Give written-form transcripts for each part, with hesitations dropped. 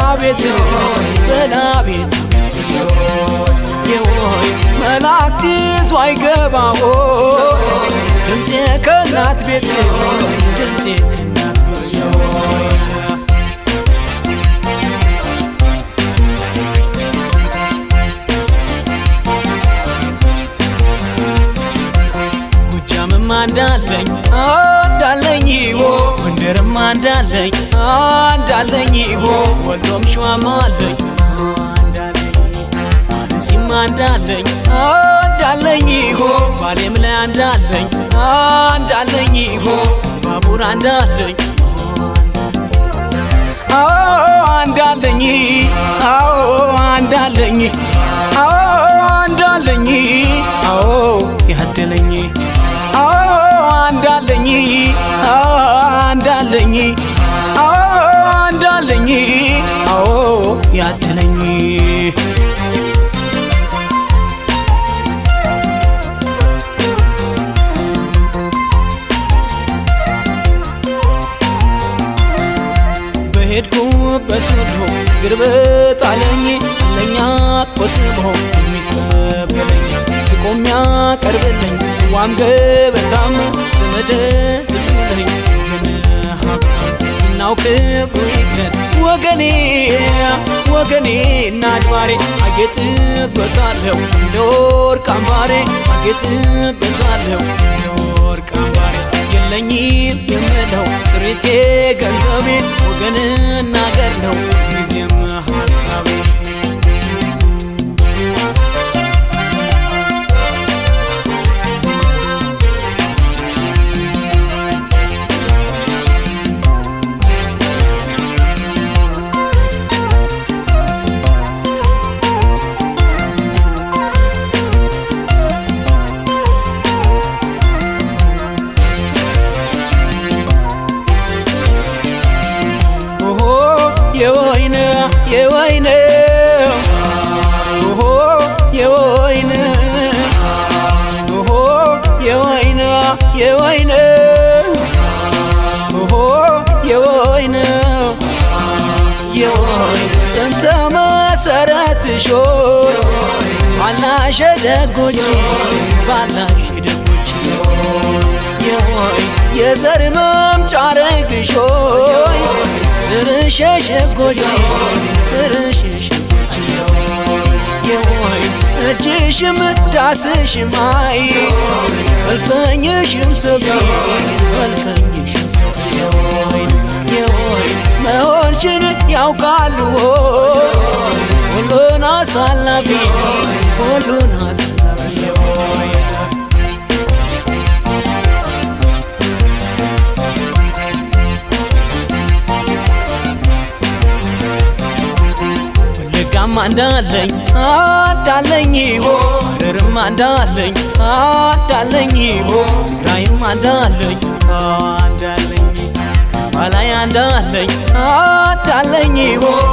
አቤት በል አቤት የወይ መላእክት ይዞ አይገባው ድምፄ ከእናት ቤት ድምፄ ከእናት ቤት ጎጃምም አንዳለኝ አንዳለኝ ጎንደርም አንዳለኝ አንዳለኝ ወሎም ሸዋም አለኝ አንዳለኝ አርሲም አንዳለኝ አንዳለኝ ባሌም ላይ አንዳለኝ አንዳለኝ ባቡር አንዳለኝ አንዳለኝ አዎ አንዳለኝ አዎ አንዳለኝ አዎ ያደለኝ አዎ አንዳለኝ አንዳለኝ አዎ አንዳለኝ አዎ ያደለኝ በሄድኩበት ሁሉ እግር በጣለኝ ለኛ አቅፎ ስሞ የሚቀበለኝ ስቆ የሚያቀርብልኝ ጽዋም ገበታም ዘመደ ብዙ ነኝ ወገን ሀብታም ዝናው ክብሩ ይግነን ወገኔ ወገኔ እና አድባሬ አጌጥበታለሁ እንደ ወርቅ አምባሬ አጌጥበታለሁ እንደ ወርቅ አምባሬ የለኝም የምለው ጥሪቴ ገንዘቤ ወገንና አገር ነው ጊዜም ሀሳቤ የወይን የወይን ኦሆ የወይን ኦሆ የወይን የወይን ኦሆ የወይን የወይን ጥንተ መሰረትሽ ባላሽ ደጎች ባላሽ ደጎች የወይን የዘር መምጫ ረግሽ ስርሽ የሸጎች ስርሽ የሸጎች የወይን እጅሽም ዳስሽም አይ እልፍኝሽም ሰፊ እልፍኝሽም ሰፊ የወይን መሆንሽን ያውቃሉ ሁሉን አሳላፊ ሁሉን አሳላፊ የወይን ወለጋም አንዳለኝ አንዳለኝ ሐረርም አንዳለኝ አንዳለኝ ትግራይም አንዳለኝ አንዳለኝ ከፋላይ አንዳለኝ አንዳለኝ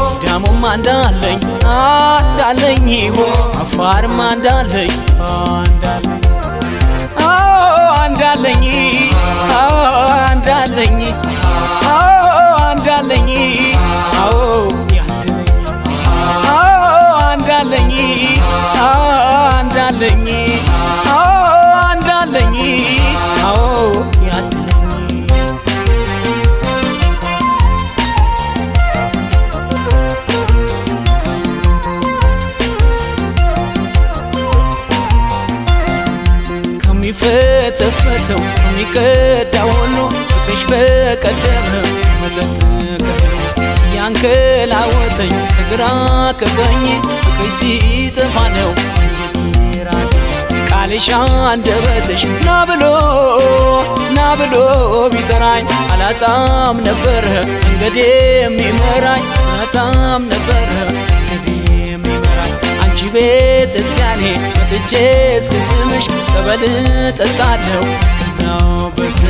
ሲዳሞም አንዳለኝ አንዳለኝ አፋርም አንዳለኝ አንዳለኝ አዎ አንዳለኝ አዎ አንዳለኝ አዎ አንዳለኝ አዎ ያደለኝ አዎ አንዳለኝ አንዳለኝ አዎ አንዳለኝ አዎ ያደለኝ ከሚፈተፈተው ከሚቀዳው ሁሉ ፍቅርሽ በቀደመ መጠጥ ከህሉ ያንከላወተኝ ከግራ ከቀኝ ፍቅርሽ ሲጠፋ ነው አንጀቴ ራቀኝ ቃልሽ አንደበትሽ ና ብሎ ና ብሎ ቢጠራኝ አላጣም ነበረ መንገዴ የሚመራኝ አላጣም ነበረ መንገዴ የሚመራኝ አንቺ ቤት እስኪያኔ መጥቼ እስክስምሽ ጸበል እጠጣለሁ እስከዛው በስምሽ